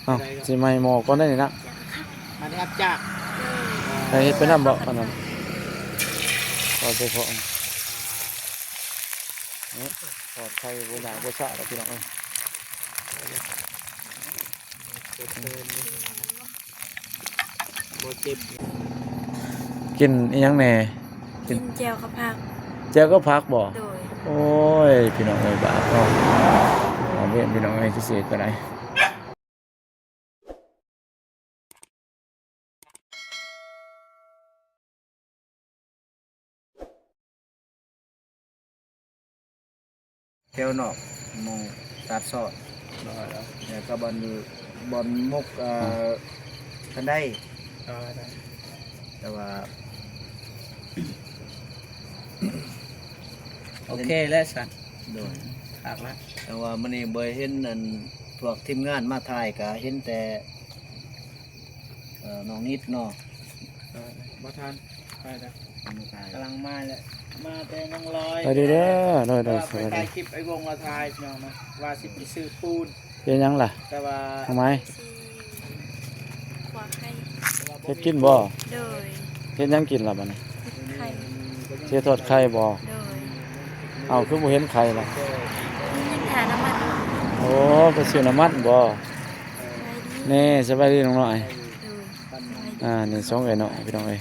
ເອົ້າ ຊິໄໝ້ໝໍ້ກ່ອນໄດ໋ນີ້ນະ ມາຮັບຈ້າງ ໄດ້ເຮັດໄປນຳບໍ່ອັນນັ້ນ ເອົາໃສ່ເພາະ ເນາະ ປອດໄພ ບໍ່ຍາກບໍ່ຊາດອກພີ່ນ້ອງເອີຍ. ບໍ່ເຈັບ ກິນອີ່ຫຍັງແດ່? ກິນແຈ່ວກັບຜັກ ແຈ່ວກັບຜັກບໍ່? ໂດຍ ໂອ້ຍ ພີ່ນ້ອງເອີຍ ບາບເນາະ ເອົາເວນພີ່ນ້ອງເອີຍ ຊິເສດກໍໄດ້. ແຖວນອກໝ່ອງຕາດຊອດ ແລ້ວກໍບ່ອນຢູ່ ບ່ອນໝົກ ເອີ ອືມ ຄັນໄດ ແຕ່ວ່າ ໂອເຄແລ້ວຊັ້ນ ໂດຍ ຄັກລະ ແຕ່ວ່າມື້ນີ້ບໍ່ເຫັນອັນ ພວກທີມງານມາຖ່າຍ ກະເຫັນແຕ່ ເອີ ນ້ອງນິດເນາະ ເອີ ບໍ່ທັນໄປແລ້ວ ກຳລັງມາແລ້ວ ມາແຕ່ນ້ອງລອຍ ສະບາຍດີເດີ ໂດຍ ໂດຍ ສະບາຍດີ ໄປຖ່າຍຄລິບໄອ້ວົງລາວຖ່າຍ ພີ່ນ້ອງເນາະ ວ່າຊິໄປຊື້ປູນ ເຮັດຫຍັງລະ ແຕ່ວ່າ ທຳໄມ ຊິຂົ້ວໄຂ່ ເຮັດກິນບໍ່? ໂດຍ ເຮັດຫຍັງກິນລະບັດນີ້? ເຮັດໄຂ່ ຊິທອດໄຂ່ບໍ່? ໂດຍ ເອົ້າ ຄືບໍ່ເຫັນໄຂ່ລະ? ມີເງິນຄ່ານ້ຳມັນ ໂອ້ ໄປຊື້ນ້ຳມັນບໍ່? ແນ່ ສະບາຍດີນ້ອງນ້ອຍ ໂດຍ ສະບາຍດີ ອ່າ ນີ້ສອງເອື້ອຍນ້ອຍພີ່ນ້ອງເອີຍ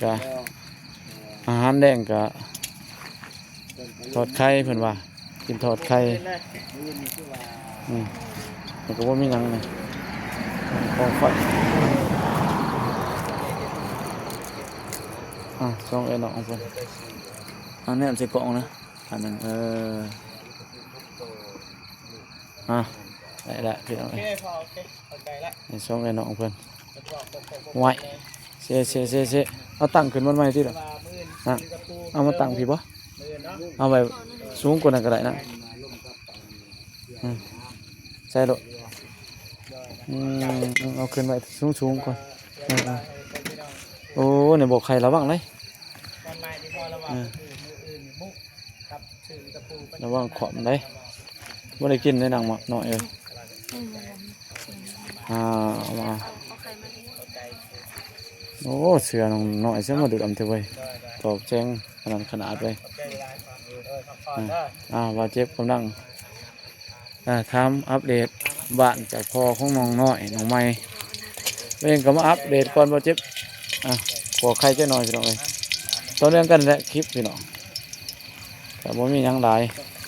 ກະ ອາຫານແລງກະທອດໄຂ່ເພິ່ນວ່າ ກິນທອດໄຂ່ ອືມ ແລ້ວກໍບໍ່ມີຫຍັງນະ ກອງໄຟ ອ່າ ສອງເອື້ອຍນ້ອງເພິ່ນ ອ່າ ແນມໃສ່ກ້ອງນະ ອັນນັ້ນ ເອີ ອ່າ ໄດ້ລະພີ່ນ້ອງ ໂອເຄ ພໍ ໂອເຄ ເຂົ້າໃຈລະ ໃຫ້ສອງເອື້ອຍນ້ອງເພິ່ນ ໄວ້ ເຊ ເຊ ເຊ ເຊ ເອົາຕັ້ງຂຶ້ນມາໃໝ່ຕິລະ ນະ ເອົາມາຕັ້ງພີ້ບໍ່? ເອົາໄວ້ສູງກວ່ານັ້ນກໍໄດ້ນະ ອືມ ໃສ່ໂລດ ອືມ ເອົາຂຶ້ນໄວ້ສູງໆກ່ອນ ເອີ ເອີ ໂອ້ ນີ້ບໍ່ໄຂ່ ລະວັງເດ້ ເອີ ລະວັງຂອມເດ້ ບໍ່ໄດ້ກິນເດ້ນາງນ້ອຍເອີຍ ອ່າ ເອົາມາ ໂອ້ ເສື້ອນ້ອງນ້ອຍ ເສື້ອມາດຸດອຳແທ້ເວີຍ ຕອບແສງຂະໜາດຂະໜາດເວີຍ ອ່າ ອ່າ ບ່າວເຈັບກຳລັງ ອ່າ ຖາມອັບເດດບ້ານຈາກພໍ່ຂອງນ້ອງນ້ອຍ ນ້ອງໃໝ່ ເອງກໍມາອັບເດດກ່ອນ ບ່າວເຈັບ ອ່າ ຂໍໄຂ່ຈັກໜ່ອຍພີ່ນ້ອງເອີຍ ຕໍ່ເນື່ອງກັນແຫຼະຄລິບພີ່ນ້ອງ ກໍບໍ່ມີຫຍັງຫຼາຍ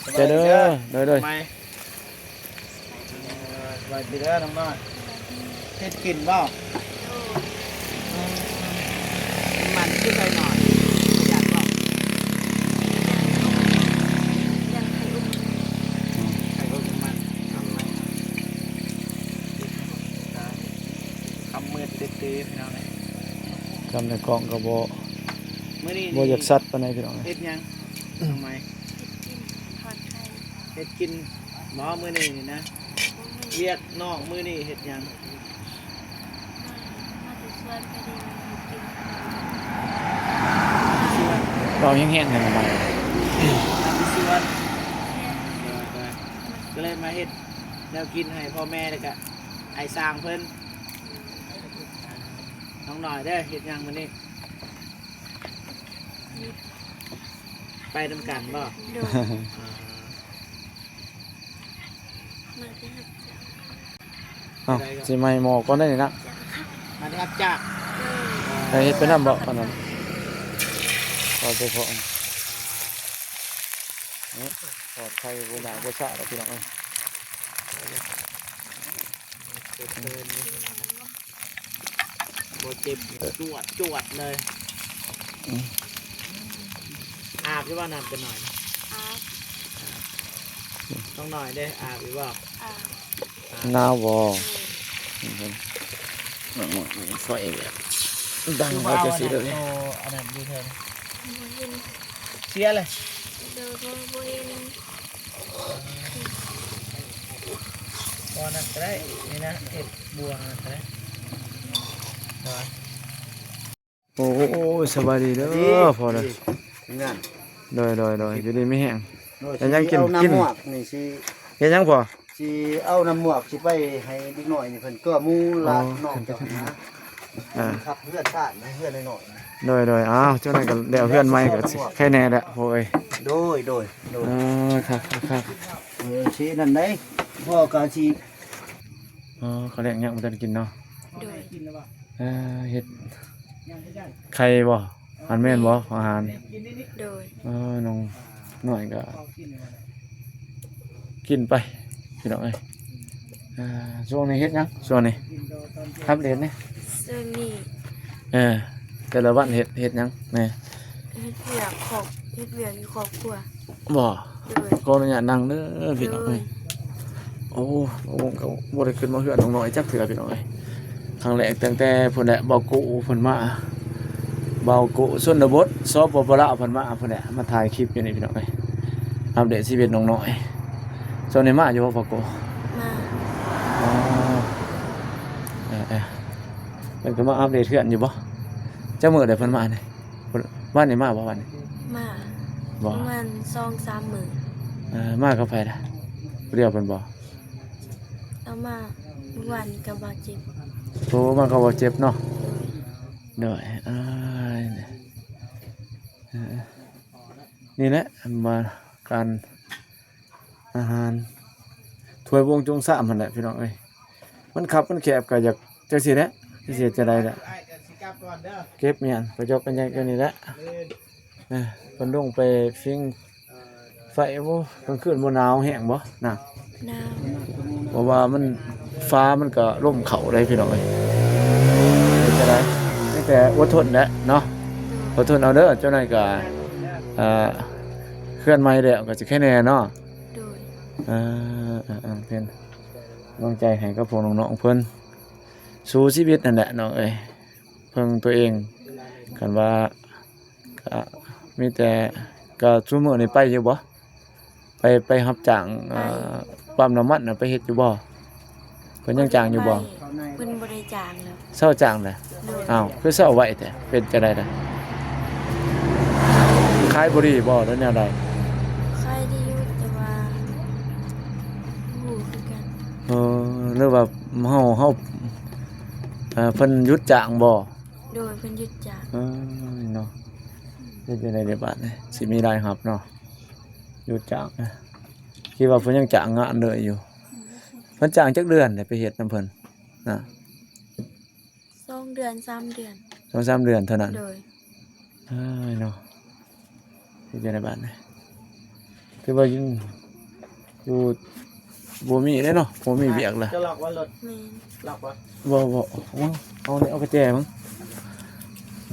ສະບາຍດີເດີ ໂດຍ ໂດຍ ສະບາຍດີເດີນ້ອງນ້ອຍ ເຮັດກິນບໍ່? ໂດຍ ອືມ ມັນຄືໄຂ່ໜ້ອຍ ປະຢັດບໍ່? ຢ້ານໄຂ່ອຸ່ມ ອືມ ໄຂ່ອຸ່ມມັນ ຄຳມືດຕື່ໆ ພີ່ນ້ອງເອີຍ ຄຳໃນກ້ອງກໍບໍ່ ມື້ນີ້ ບໍ່ຢາກຊັດປານໃດພີ່ນ້ອງເອີຍ ເຮັດຫຍັງ ນ້ອງໃໝ່? ເຮັດກິນ ທອດໄຂ່ ເຮັດກິນບໍ່ມື້ນີ້ນີ້ນະ? ບໍ່ມີ ວຽກນອກມື້ນີ້ເຮັດຫຍັງ? ມາ ມາແຕ່ສວນ ພໍດີເຮັດກິນ ສວນ ເວົ້າແຮງໆ ໜ່ອຍ ມາແຕ່ສວນ ແມ່ນ ໂດຍ ໂດຍ ກໍເລີຍມາເຮັດແນວກິນໃຫ້ພໍ່ແມ່ ແລ້ວກະອ້າຍຊ່າງເພິ່ນ ນ້ອງນ້ອຍເດີ ເຮັດຫຍັງມື້ນີ້? ໄປນຳກັນບໍ່? ໂດຍ ອ່າ ມາແຕ່ຮັບຈ້າງ ເອົ້າ ຊິໄໝ້ໝໍ້ກ່ອນໄດ໋ນີ້ນະ ມາແຕ່ຮັບຈ້າງ ໄດ້ເຮັດໄປນຳບໍ່ອັນນັ້ນ ເອົາໃສ່ເພາະ ເນາະ ປອດໄພ ບໍ່ຍາກບໍ່ຊາດອກ ພີ່ນ້ອງເອີຍ. ບໍ່ເຈັບ ຈວດ ຈວດເລີຍ ອືມ ອາບຢູ່ບໍ່ນ້ຳຈັກໜ້ອຍ? ອາບ ນ້ອງນ້ອຍເດ້ ອາບຢູ່ບໍ່? ອາບ ໜາວບໍ່? ອືມ ໄຟແບບດັງມາຈັ່ງຊີ້ເລີຍ ອັນນັ້ນຢູ່ເທິງ ບໍ່ເຫັນ ເສຍເລີຍ ໂດຍ ບໍ່ ບໍ່ເຫັນ ບໍ່ນັ້ນກໍໄດ້ ນີ້ນະ ເຮັດບ່ວງນັ້ນກໍໄດ້ ໂດຍ ໂອ້ ສະບາຍດີເດີພໍ່ເດີ ໂດຍ ໂດຍ ໂດຍ ຢູ່ດີມີແຮງ ເຮັດຫຍັງກິນ ເອົານ້ຳໝວກນີ້ຊິ ເຮັດຫຍັງພໍ່? ຊິເອົານ້ຳໝວກ ຊິໄປໃຫ້ເດັກນ້ອຍນີ້ ເພິ່ນຕົວະໝູລາດ ອໍ ນ້ອງເຈົ້າຫັ້ນນະ ອ່າ ຂັບເຮືອນຊານເຮືອນນ້ອຍໆ ໂດຍໆ. ອ້າວ ຈັ່ງໃດກໍແລ້ວເຮືອນໃໝ່ກໍຊິໄຄແນ່ແຫຼະ ໂອ້ຍ ໂດຍໆໆ. ເອີ ຄັກໆໆ ເອີ ຊິນັ້ນໃດ ພໍ່ກໍຊິ ອໍ ເຂົ້າແລງຍັງບໍ່ທັນກິນເນາະ ໂດຍ. ເອີ ເຮັດໄຂ່ບໍ່? ອັນແມ່ນບໍ່ ອາຫານ? ໂດຍ. ເອີ ນ້ອງນ້ອຍກໍກິນໄປ ພີ່ນ້ອງເອີຍ. ເອີ ຊ່ວງນີ້ເຮັດຫຍັງ? ຊ່ວງນີ້ອັບເດດແດ່. ຊ່ວງນີ້ ເອີ ແຕ່ລະວັນເຮັດ ເຮັດຫຍັງແດ່? ເຮັດວຽກຄອບ ເຮັດວຽກຢູ່ຄອບຄົວ. ບໍ່? ໂດຍ. ຂໍອະນຸຍາດນັ່ງເດີພີ່ນ້ອງເອີຍ. ໂດຍ. ໂອ້ ບ່າວວົງກໍບໍ່ໄດ້ຂຶ້ນມາເຮືອນນ້ອງນ້ອຍຈັກເທື່ອພີ່ນ້ອງເອີຍ. ຄັ້ງແລກຕັ້ງແຕ່ພຸ້ນແຫຼະ ບ່າວໂກເພິ່ນມາ ບ່າວໂກຊົນນະບົດ ສປປ ລາວ ເພິ່ນມາພຸ້ນແຫຼະ ມາຖ່າຍຄລິບຢູ່ນີ້ພີ່ນ້ອງເອີຍ ອັບເດດຊີວິດນ້ອງນ້ອຍ. ຊ່ວງນີ້ມາຢູ່ບໍ່ ບ່າວໂກ? ມາ. ອໍ ເອີໆ ເພິ່ນກໍມາອັບເດດເຮືອນຢູ່ບໍ່? ຈັກມື້ແລ້ວເພິ່ນມານີ້? ວານນີ້ມາບໍ່? ວານນີ້ມາ. ບໍ່? ປະມານສອງສາມມື້. ເອີ ມາກັບໃຜລະ? ຜູ້ດຽວເພິ່ນບໍ່? ເອົາມາມື້ວານນີ້ກັບບ່າວເຈັບ. ໂອ້ ມາກັບບ່າວເຈັບເນາະ. ໂດຍ. ເອີ ນີ້ແຫຼະ ມາການ ອາຫານຖ້ວຍວົງຈົງຊາມຫັ້ນແຫຼະພີ່ນ້ອງເອີຍ. ມັນຄັບມັນແຄບກໍຢາກຈັ່ງຊີ້ແຫຼະ ຊິເຮັດຈັ່ງໃດລະ ເກັບແມ່ນກະຈອກກັນໃຫຍ່ກວ່ານີ້ແຫຼະ. ເອີ ເພິ່ນລົງໄປຜິງໄຟ. ໂອ້ ກາງຄືນບໍ່ໜາວແຮງບໍ່ນະ? ໜາວ. ເພາະວ່າມັນ ຟ້າມັນກໍລົມເຂົ້າໄດ໋ພີ່ນ້ອງເອີຍ. ເຮັດຈັ່ງໃດ ມີແຕ່ອົດທົນແຫຼະເນາະ ອົດທົນເອົາເດີ. ເຈົ້ານາຍກໍ ເອີ ເຮືອນໃໝ່ແລ້ວກໍຊິໄຄແນ່ເນາະ. ໂດຍ. ເອີ ເອີ ເອີ ເປັນກຳລັງໃຈໃຫ້ກັບພວກນ້ອງໆເພິ່ນ ສູ້ຊີວິດຫັ້ນແຫຼະນ້ອງເອີຍ ເພິ່ງຕົວເອງ. ຄັນວ່າ ກະມີແຕ່ ກະຊຸມື້ນີ້ໄປຢູ່ບໍ່? ໄປ ໄປຮັບຈ້າງ ໄປ ເອີ ປ້ຳນ້ຳມັນນະ ໄປເຮັດຢູ່ບໍ່? ເພິ່ນຍັງຈ້າງຢູ່ບໍ່? ເພິ່ນບໍ່ໄດ້ຈ້າງແລ້ວ. ເຊົາຈ້າງແລ້ວ? ໂດຍ. ອ້າວ ຄືເຊົາໄວແທ້ ເປັນຈັ່ງໃດລະ? ຂາຍບໍ່ດີບໍ່ ຫຼືແນວໃດ? ຂາຍດີຢູ່ ແຕ່ວ່າບໍ່ຮູ້ຄືກັນ. ເອີ ຫຼືວ່າເຮົາ ເຮົາ ເອີ ເພິ່ນຢຸດຈ້າງບໍ່? ໂດຍ ເພິ່ນຢຸດຈ້າງ. ເອີ ເນາະ ເຮັດຈັ່ງໃດເດບາດນີ້ ຊິມີລາຍຮັບເນາະ? ຢຸດຈ້າງ ຄິດວ່າເພິ່ນຍັງຈ້າງງານເລີຍຢູ່. ເພິ່ນຈ້າງຈັກເດືອນໄດ້ໄປເຮັດນຳເພິ່ນນະ? ສອງເດືອນ ສາມເດືອນ. ສອງສາມເດືອນເທົ່ານັ້ນ. ໂດຍ. ອ້າຍເນາະ ເຮັດຈັ່ງໃດບາດນີ້? ຖືວ່າຢູ່ ຢູ່ ບໍ່ມີເດ້ເນາະ ບໍ່ມີວຽກລະ. ຈະລັອກວ່າລົດ? ແມ່ນ. ລັອກບໍ່? ບໍ່ ບໍ່. ເອົາ ເອົານີ້ ເອົາກະແຈມັນ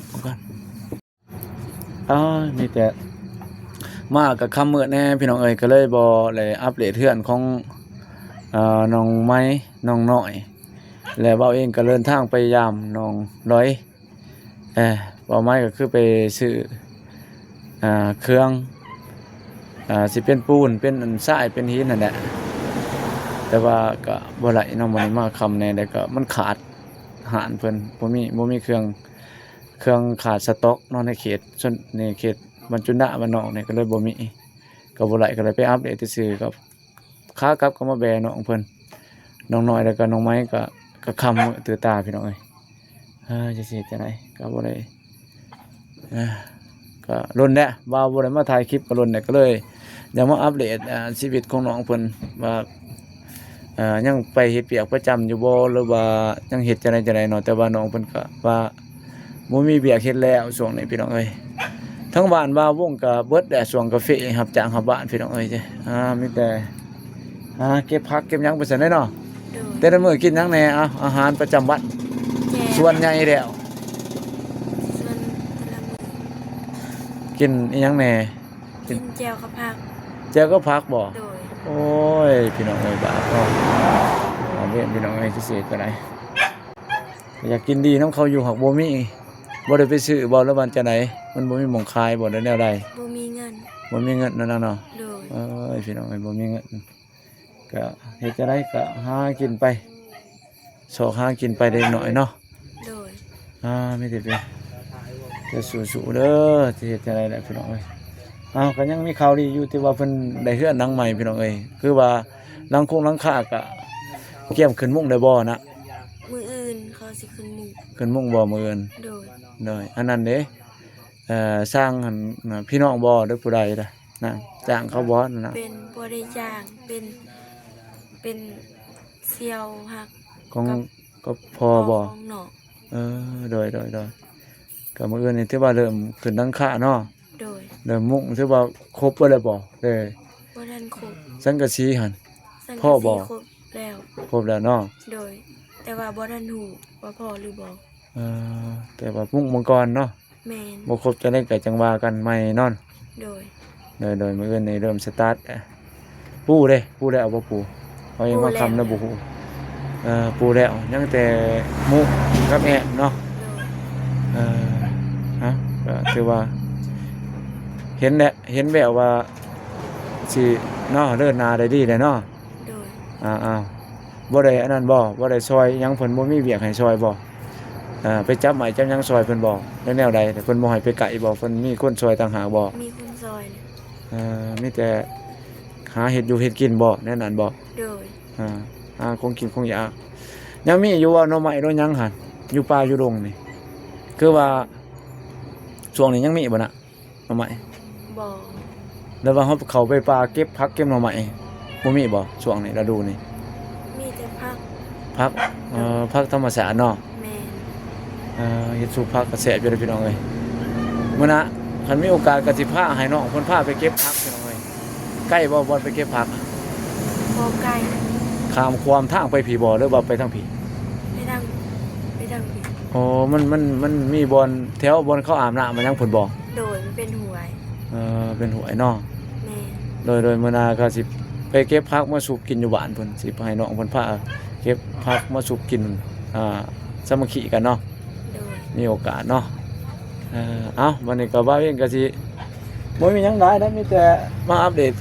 ເອົາກ່ອນ. ອ້າ ມີແຕ່ມາກະຄ່ຳມືດແດ່ພີ່ນ້ອງເອີຍ ກໍເລີຍບໍ່ໄດ້ອັບເດດເຮືອນຂອງ ເອີ ນ້ອງໄມ ນ້ອງນ້ອຍ ແລະ ບ່າວເອງກໍເດີນທາງໄປຢາມນ້ອງດອຍ. ເອີ ເປົ້າໝາຍກໍຄືໄປຊື້ ອ່າ ເຄື່ອງ ອ່າ ຊິເປັນປູນ ເປັນຊາຍ ເປັນຫີນຫັ້ນແຫຼະ ແຕ່ວ່າກໍບໍ່ໄດ້ເນາະ ມື້ນີ້ມາຄ່ຳແດ່ ແລ້ວກໍມັນຂາດ ຮ້ານເພິ່ນບໍ່ມີ ບໍ່ມີເຄື່ອງ ເຄື່ອງຂາດສະຕັອກເນາະ ໃນເຂດ ໃນເຂດບ້ານຈຸນດາ ບ້ານນອກນີ້ ກໍເລີຍບໍ່ມີ ກໍບໍ່ໄດ້ ກໍເລີຍໄປອັບເດດຊື່ໆ ກໍ ຂາກັບກໍມາແບນ້ອງເພິ່ນ ນ້ອງນ້ອຍ ແລ້ວກໍນ້ອງໄມ ກໍ ກໍຄ່ຳມື້ຕື່ຕາພີ່ນ້ອງເອີຍ. ເອີ ຈະຊິເຮັດຈັ່ງໃດ ກໍບໍ່ໄດ້ ເອີ ກໍດົນແລ້ວ ວ່າບໍ່ໄດ້ມາຖ່າຍຄລິບກໍດົນແລ້ວ ກໍເລີຍຢາກມາອັບເດດ ອ່າ ຊີວິດຂອງນ້ອງເພິ່ນວ່າ ເອີ ຍັງໄປເຮັດວຽກປະຈຳຢູ່ບໍ່ ຫຼືວ່າຍັງເຮັດຈັ່ງໃດຈັ່ງໃດເນາະ. ແຕ່ວ່ານ້ອງເພິ່ນກໍວ່າ ບໍ່ມີວຽກເຮັດແລ້ວຊ່ວງນີ້ພີ່ນ້ອງເອີຍ. ທາງບ້ານບ່າວວົງກໍເບິດແຫຼະ ຊ່ວງກາເຟ ຮັບຈ້າງຮັບບ້ານພີ່ນ້ອງເອີຍ. ອ່າ ມີແຕ່ຫາເກັບຜັກເກັບຫຍັງໄປຊັ້ນເດ້ເນາະ. ໂດຍ. ແຕ່ລະມື້ກິນຫຍັງແດ່? ເອົາ ອາຫານປະຈຳວັນ ແຈ່ວ ສ່ວນໃຫຍ່ແລ້ວ ສ່ວນແຕ່ລະມື້ ກິນອີ່ຫຍັງແດ່? ກິນແຈ່ວກັບຜັກ. ແຈ່ວກັບຜັກບໍ? ໂດຍ. ໂອ້ຍ ພີ່ນ້ອງເອີຍ ບາບເນາະ ບາບເວນ ພີ່ນ້ອງເອີຍ ຊິເສດຈັ່ງໃດ. ຢາກກິນດີນຳເຂົາຢູ່ ຫາກບໍ່ມີ ບໍ່ໄດ້ໄປຊື້ບໍ່ ຫຼືວ່າຈັ່ງໃດ? ມັນບໍ່ມີໝ່ອງຂາຍບໍ່ ຫຼືແນວໃດ? ບໍ່ມີເງິນ. ບໍ່ມີເງິນນັ້ນນະເນາະ. ໂດຍ. ເອີຍ ພີ່ນ້ອງເອີຍ ບໍ່ມີເງິນ ກະເຮັດຈັ່ງໃດກະຫາກິນໄປ ຊອກຫາກິນໄປເລັກນ້ອຍເນາະ. ໂດຍ. ອ່າ ມີແຕ່ເປັນ ແຕ່ສູ້ໆເດີ ຊິເຮັດຈັ່ງໃດແຫຼະພີ່ນ້ອງເອີຍ. ອ້າວ ກໍຍັງມີຂ່າວດີຢູ່ ທີ່ວ່າເພິ່ນໄດ້ເຮືອນຫຼັງໃໝ່ພີ່ນ້ອງເອີຍ ຄືວ່າ ຫຼັງຄົງຫຼັງຄາກະກຽມຂຶ້ນມຸງໄດ້ບໍ່ນະ? ມື້ອື່ນເຂົາຊິຂຶ້ນມຸງ. ຂຶ້ນມຸງບໍ່ມື້ອື່ນ? ໂດຍ. ໂດຍ. ອັນນັ້ນເດ້ ເອີ ຊ່າງຫັ້ນນະ ພີ່ນ້ອງບໍ່ ຫຼືຜູ້ໃດນະ? ຈ້າງເຂົາບໍ່ນັ້ນນະ? ເປັນ ບໍ່ໄດ້ຈ້າງ ເປັນ ເປັນສ່ຽວຮັກ ຂອງ ກັບ ກັບພໍ່ບໍ່? ພໍ່ຂອງນ້ອງ. ເອີ ໂດຍ ໂດຍ ໂດຍ. ກໍມື້ອື່ນນີ້ຖືວ່າເລີ່ມຂຶ້ນຫຼັງຄາເນາະ? ໂດຍ. ເລີ່ມມຸງ ຖືວ່າຄົບເບິດແລ້ວບໍ່? ເອີ ບໍ່ທັນຄົບ. ສັງກະສີຫັ້ນ ພໍບໍ່? ສັງກະສີຄົບແລ້ວ. ຄົບແລ້ວເນາະ? ໂດຍ. ແຕ່ວ່າບໍ່ທັນຮູ້ວ່າພໍຫຼືບໍ່. ເອີ ແຕ່ວ່າມຸງມັງກ່ອນເນາະ? ແມ່ນ. ບໍ່ຄົບຈັ່ງໃດກໍຈັ່ງວ່າກັນໃໝ່ເນາະ. ໂດຍ. ໂດຍ ໂດຍ. ມື້ອື່ນນີ້ເລີ່ມສະຕາດ ປູເດ້ ປູແລ້ວບໍ່ປູ? ເຮົາຍັງມາຄ່ຳແລ້ວບໍ່ຮູ້. ເອີ ປູແລ້ວ ຍັງແຕ່ມຸກັບແອບເນາະ? ໂດຍ. ເອີ ເອົ້າ ກໍຖືວ່າເຫັນແຫຼະ ເຫັນແວວວ່າຊິເນາະ ເດີນໜ້າໄດ້ດີແຫຼະເນາະ? ໂດຍ. ອ້າວ ບໍ່ໄດ້ອັນນັ້ນບໍ່? ບໍ່ໄດ້ຊ່ອຍຫຍັງເພິ່ນ ບໍ່ມີວຽກໃຫ້ຊ່ອຍບໍ່? ເອີ ໄປຈັບໄມ້ຈັບຫຍັງຊ່ອຍເພິ່ນບໍ່? ແນວ ແນວໃດ? ເພິ່ນບໍ່ໃຫ້ໄປໃກ້ບໍ່? ເພິ່ນມີຄົນຊ່ອຍຕ່າງຫາກບໍ່? ມີຄົນຊ່ອຍ. ເອີ ມີແຕ່ຫາເຮັດຢູ່ເຮັດກິນບໍ່? ແນວນັ້ນບໍ່? ໂດຍ. ເອີ ຫາຂອງກິນຂອງຢາກ. ຍັງມີຢູ່ບໍ່ໜໍ່ໄມ້ໜໍ່ຫຍັງຫັ້ນ ຢູ່ປ່າຢູ່ດົງນີ້? ຄືວ່າຊ່ວງນີ້ຍັງມີບໍ່ນະ ໜໍ່ໄມ້? ບໍ່. ແລ້ວວ່າເຮົາເຂົ້າໄປປ່າເກັບຜັກເກັບໜໍ່ໄມ້ ບໍ່ມີບໍ່ຊ່ວງນີ້ ລະດູນີ້? ມີແຕ່ຜັກ. ຜັກ ເອີ ຜັກທຳມະຊາດເນາະ? ແມ່ນ. ເອີ ເຮັດຊຸບຜັກກໍແຊບຢູ່ເດ້ພີ່ນ້ອງເອີຍ. ມື້ໜ້າຄັນມີໂອກາດກໍຊິພາໃຫ້ນ້ອງເພິ່ນພາໄປເກັບຜັກພີ່ນ້ອງເອີຍ. ໃກ້ບໍ່ ບ່ອນໄປເກັບຜັກ? ບໍ່ໄກ. ຂ້າມຂວາມທາງໄປພີ້ບໍ່ ຫຼືວ່າໄປທາງພີ້? ໄປທາງ ໄປທາງພີ້. ອໍ ມັນ ມັນ ມັນມີບ່ອນແຖວບ່ອນເຂົາອາບນ້ຳມາຫຍັງພຸ້ນບໍ່? ໂດຍ ມັນເປັນຫ້ວຍ. ເອີ ເປັນຫ້ວຍເນາະ? ແມ່ນ. ໂດຍ ໂດຍ. ມື້ໜ້າກໍຊິໄປເກັບຜັກມາສຸບກິນຢູ່ບ້ານພຸ້ນ ຊິໃຫ້ນ້ອງເພິ່ນພາເກັບຜັກມາສຸບກິນ ອ່າ ສາມັກຄີກັນເນາະ? ໂດຍ. ມີໂອກາດເນາະ. ເອີ ເອົ້າ ບັດນີ້ກໍບ່າວເອງກໍຊິບໍ່ມີຫຍັງຫຼາຍນະ ມີແຕ່ມາອັບເດດ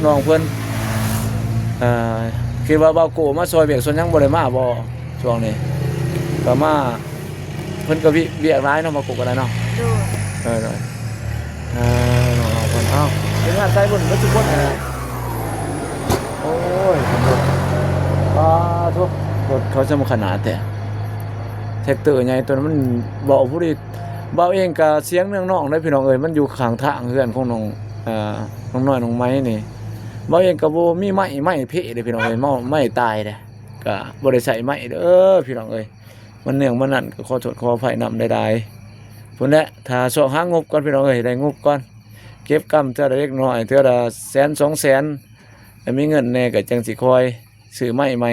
ນ້ອງເພິ່ນ. ເອີ ຄິດວ່າບ່າວໂກມາຊ່ອຍວຽກສ່ວນຫຍັງ ບໍ່ໄດ້ມາບໍ່ຊ່ວງນີ້? ກໍມາ ເພິ່ນກໍວຽກຫຼາຍເນາະ ບ່າວໂກກໍໄດ້ເນາະ? ໂດຍ. ເອີ ໂດຍ. ເອີ ເອົາ ເອົາ ເອົາ ເປັນງານສາຍບຸນເບິດທຸກຄົນນະ. ໂອ້ຍ ລົດ ປາໂທ້ ລົດເຂົາຈະມາຂະໜາດແທ້ ແທັກເຕີໃຫຍ່ໂຕນັ້ນ ມັນເວົ້າຜູ້ດີ. ບ່າວເອງກະສຽງເນືອງນອງເດ້ພີ່ນ້ອງເອີຍ ມັນຢູ່ຂ້າງທາງເຮືອນຂອງນ້ອງ ເອີ ນ້ອງນ້ອຍນ້ອງໄມ້ນີ້. ບ່າວເອງກະບໍ່ມີໄມ້ ໄມ້ເພເດ້ພີ່ນ້ອງເອີຍ ເມົາ ໄມ້ຕາຍເດ້ ກະບໍ່ໄດ້ໃຊ້ໄມ້ເດີພີ່ນ້ອງເອີຍ. ມັນເນື່ອງມານັ້ນກໍຂໍໂທດຂໍອະໄພນຳຫຼາຍໆ ພຸ້ນແຫຼະ. ຖ້າຊອກຫາງົບກ່ອນພີ່ນ້ອງເອີຍ ໄດ້ງົບກ່ອນ ເກັບກຳເທື່ອລະເລັກນ້ອຍ ເທື່ອລະແສນສອງແສນ ແລ້ວມີເງິນແດ່ກໍຈັ່ງຊິຄ່ອຍຊື້ໄມ້ໃໝ່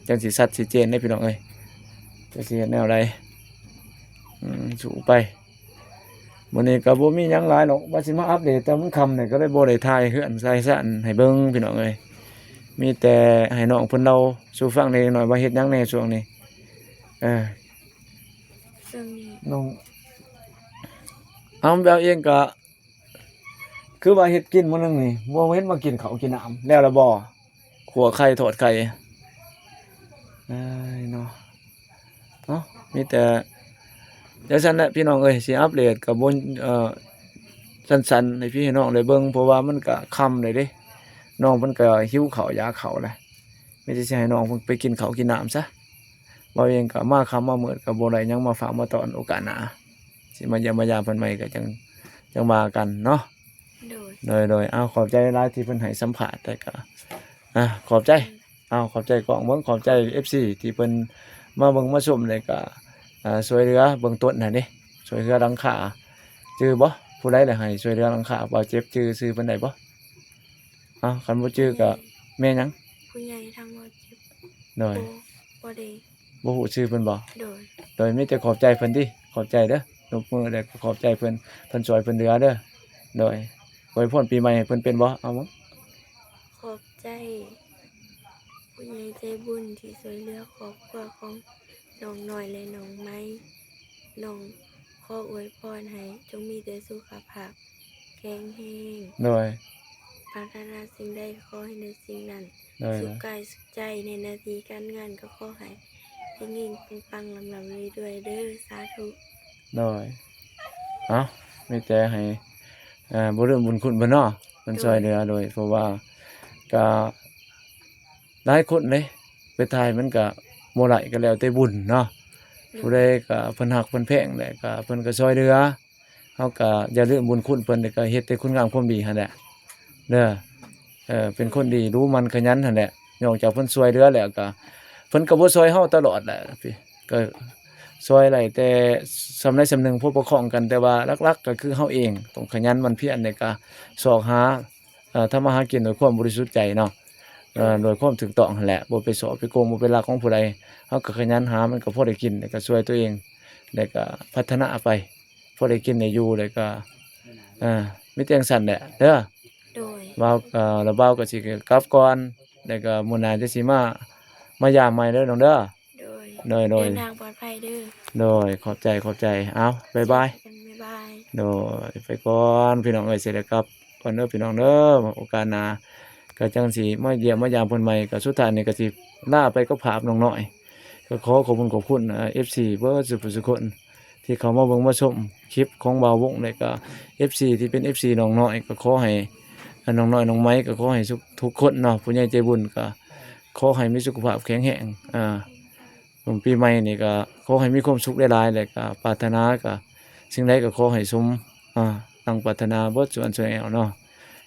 ຈັ່ງຊິຊັດຊິເຈນເດ້ພີ່ນ້ອງເອີຍ ຈັກຊິເຮັດແນວໃດ. ອືມ ສູ້ໄປ. ມື້ນີ້ກໍບໍ່ມີຫຍັງຫຼາຍດອກ ວ່າຊິມາອັບເດດ ແຕ່ມັນຄ່ຳແລ້ວ ກໍເລີຍບໍ່ໄດ້ຖ່າຍເຮືອນຖ່າຍຊານໃຫ້ເບິ່ງພີ່ນ້ອງເອີຍ. ມີແຕ່ໃຫ້ນ້ອງເພິ່ນເລົ່າສູ່ຟັງເລັກນ້ອຍວ່າເຮັດຫຍັງແດ່ຊ່ວງນີ້. ເອີ ຊ່ວງນີ້ນ້ອງ ເອົາ ແບວເອງກໍຄືວ່າເຮັດກິນມື້ໜຶ່ງນີ້ ບໍ່ເຫັນມາກິນເຂົ້າກິນນ້ຳ ແລ້ວລະບໍ່? ຂົ້ວໄຂ່ທອດໄຂ່ ເອີຍເນາະ. ເອົ້າ ມີແຕ່ຈັ່ງຊັ້ນແຫຼະພີ່ນ້ອງເອີຍ ຊິອັບເດດກັບ ເອີ ສັ້ນໆ ໃຫ້ພີ່ໃຫ້ນ້ອງໄດ້ເບິ່ງ ເພາະວ່າມັນກະຄ່ຳແລ້ວເດ້ ນ້ອງເພິ່ນກະຫິວເຂົ້າຢາກເຂົ້າແຫຼະ. ມີແຕ່ຊິໃຫ້ນ້ອງເພິ່ນໄປກິນເຂົ້າກິນນ້ຳຊະ ເວົ້າເອງກະມາຄ່ຳມາມືດກະບໍ່ໄດ້ຫຍັງມາຝາກມາຕ້ອນ ໂອກາດໜ້າຊິມາຢ້ຽມມາຢາມເພິ່ນໃໝ່ກະຈັ່ງ ຈັ່ງວ່າກັນເນາະ. ໂດຍ ໂດຍ ໂດຍ. ເອົາ ຂອບໃຈຫຼາຍທີ່ເພິ່ນໃຫ້ສຳພາດ ແຕ່ກໍ ອ່າ ຂອບໃຈ. ເອົາ ຂອບໃຈກ້ອງເບິ່ງ ຂອບໃຈເອັຟຊີທີ່ເພິ່ນມາເບິ່ງມາຊົມ ແລ້ວກໍ ອ່າ ຊ່ວຍເຫຼືອເບື້ອງຕົ້ນຫັ້ນເດ້ ຊ່ວຍເຫຼືອຫຼັງຄາ. ຈື່ບໍ່ ຜູ້ໃດລະໃຫ້ຊ່ວຍເຫຼືອຫຼັງຄາ? ບ່າວເຈັບຈື່ຊື່ເພິ່ນໄດ້ບໍ່? ເອົາ ຄັນບໍ່ຈື່ກໍແມ່ຫຍັງ? ຜູ້ໃຫຍ່ທາງບ່າວເຈັບ. ໂດຍ. ບໍ່ ບໍ່ໄດ້ ບໍ່ຮູ້ຊື່ເພິ່ນບໍ່? ໂດຍ ໂດຍ. ມີແຕ່ຂອບໃຈເພິ່ນຕິ ຂອບໃຈເດີ ຍົກມືແລ້ວກໍຂອບໃຈເພິ່ນ ເພິ່ນຊ່ວຍເພິ່ນເຫຼືອເດີ. ໂດຍ. ອວຍພອນປີໃໝ່ໃຫ້ເພິ່ນເປັນບໍ່? ເອົາ ຂອບໃຈຜູ້ໃຫຍ່ໃຈບຸນທີ່ຊ່ວຍເຫຼືອຄອບຄົວຂອງນ້ອງນ້ອຍ ແລະ ນ້ອງໃໝ່. ນ້ອງຂໍອວຍພອນໃຫ້ຈົ່ງມີແຕ່ສຸຂະພາບແຂງແຮງ. ໂດຍ. ປາດຖະໜາສິ່ງໃດຂໍໃຫ້ໄດ້ສິ່ງນັ້ນ. ໂດຍ ໂດຍ. ສຸກກາຍສຸກໃຈ ໃນໜ້າທີ່ການງານກໍຂໍໃຫ້ເຮັງໆ ປັງໆ ລຳໆ ລວຍໆ ເດີ ສາທຸ. ໂດຍ. ເອົ້າ ມີແຕ່ໃຫ້ ເອີ ບໍ່ລືມບຸນຄຸນເພິ່ນເນາະ ເພິ່ນ ໂດຍ ຊ່ວຍເຫຼືອ. ໂດຍ. ເພາະວ່າກະ ຫຼາຍຄົນເດ້ ໄປຖ່າຍມັນກະບໍ່ໄດ້ ກະແລ້ວແຕ່ບຸນເນາະ. ຜູ້ໃດກະເພິ່ນຮັກເພິ່ນແພງແຫຼະ ກະເພິ່ນກະຊ່ອຍເຫຼືອ ເຮົາກະຢ່າລືມບຸນຄຸນເພິ່ນ ແລ້ວກະເຮັດແຕ່ຄຸນງາມຄວາມດີຫັ້ນແຫຼະເດີ. ເອີ ເປັນຄົນດີ ດຸໝັ່ນຂະຫຍັນຫັ້ນແຫຼະ. ນອກຈາກເພິ່ນຊ່ອຍເຫຼືອແລ້ວກະ ເພິ່ນກະບໍ່ຊ່ອຍເຮົາຕະຫຼອດແຫຼະ ກະຊ່ອຍໄດ້ແຕ່ສ່ຳໃດສ່ຳໜຶ່ງ ພໍປະຄອງກັນ. ແຕ່ວ່າຫຼັກໆກະຄືເຮົາເອງຕ້ອງຂະຫຍັນໝັ່ນພຽນ ແລ້ວກະຊອກຫາ ເອີ ທຳມາຫາກິນດ້ວຍຄວາມບໍລິສຸດໃຈເນາະ ເອີ ໂດຍຄວາມຖືກຕ້ອງຫັ້ນແຫຼະ. ບໍ່ໄປສໍ້ໄປໂກງ ບໍ່ໄປລັກຂອງຜູ້ໃດ ເຮົາກະຂະຫຍັນຫາ ມັນກະພໍໄດ້ກິນ ແລ້ວກະຊ່ວຍຕົວເອງ ແລ້ວກະພັດທະນາໄປ ພໍໄດ້ກິນໄດ້ຢູ່ ແລ້ວກະ ເອີ ມີແຕ່ຈັ່ງຊັ້ນແຫຼະເດີ. ໂດຍ ບ່າວ ເອີ ລະບ່າວກະຊິກັບກ່ອນ ແລ້ວກະມື້ໜ້າຈະຊິມາ ມາຢາມໃໝ່ເດີນ້ອງເດີ. ໂດຍ ໂດຍ ໂດຍ ເດີນທາງປອດໄພເດີ. ໂດຍ ຂອບໃຈ ຂອບໃຈ. ເອົາ ບາຍບາຍ. ເຈີກັນ ບາຍບາຍ. ໂດຍ ໄປກ່ອນພີ່ນ້ອງເອີຍ ຊິໄດ້ກັບກ່ອນເດີພີ່ນ້ອງເດີ. ໂອກາດໜ້າກະຈັ່ງຊິມາຢ້ຽມມາຢາມເພິ່ນໃໝ່. ກະສຸດທ້າຍນີ້ກະຊິລາໄປກັບພາບນ້ອງນ້ອຍ. ກະຂໍຂອບຄຸນຂອບຄຸນ ເອີ ເອັຟຊີ ເບິດສູ່ຜູ້ສູ່ຄົນ ທີ່ເຂົ້າມາເບິ່ງມາຊົມຄລິບຂອງບ່າວວົງ ແລະກະເອັຟຊີທີ່ເປັນເອັຟຊີນ້ອງນ້ອຍ. ກະຂໍໃຫ້ ອາ ນ້ອງນ້ອຍນ້ອງໄມ ກະຂໍໃຫ້ທຸກຄົນເນາະ ຜູ້ໃຫຍ່ໃຈບຸນ ກະຂໍໃຫ້ມີສຸຂະພາບແຂງແຮງ. ອາ ປີໃໝ່ນີ້ກະຂໍໃຫ້ມີຄວາມສຸກຫຼາຍໆ ແລະກະປາດຖະໜາກະສິ່ງໃດກະຂໍໃຫ້ສົມ ອາ ດັ່ງປາດຖະໜາເບິດສູ່ອັນສູ່ແອວເນາະ.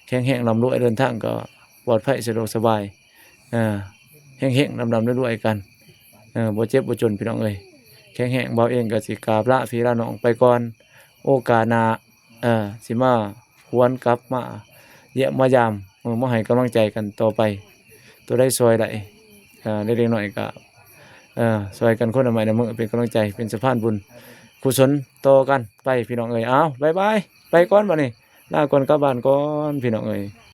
ແຂງແຮງລ່ຳລວຍ ເດີນທາງກະປອດໄພ ສະດວກສະບາຍ ເອີ ເຮັງໆ ລ່ຳໆ ລວຍໆ ກັນ ເອີ ບໍ່ເຈັບບໍ່ຈົນພີ່ນ້ອງເອີຍ. ແຂງແຮງ ບ່າວເອງກະຊິກາບລາພີ່ລານ້ອງໄປກ່ອນ. ໂອກາດໜ້າ ເອີ ຊິມາຫວນກັບມາຢ້ຽມມາຢາມ ເອີ ມາໃຫ້ກຳລັງໃຈກັນຕໍ່ໄປ. ຕົວໃດຊ່ອຍໄດ້ ເອີ ເລັກໆ ນ້ອຍໆ ກະ ເອີ ຊ່ອຍກັນຄົນລະໄມ້ລະມື ເປັນກຳລັງໃຈ ເປັນສະພານບຸນກຸສົນຕໍ່ກັນໄປພີ່ນ້ອງເອີຍ. ເອົາ ບາຍບາຍ ໄປກ່ອນບາດນີ້ ລາກ່ອນ ກັບບ້ານກ່ອນພີ່ນ້ອງເອີຍ.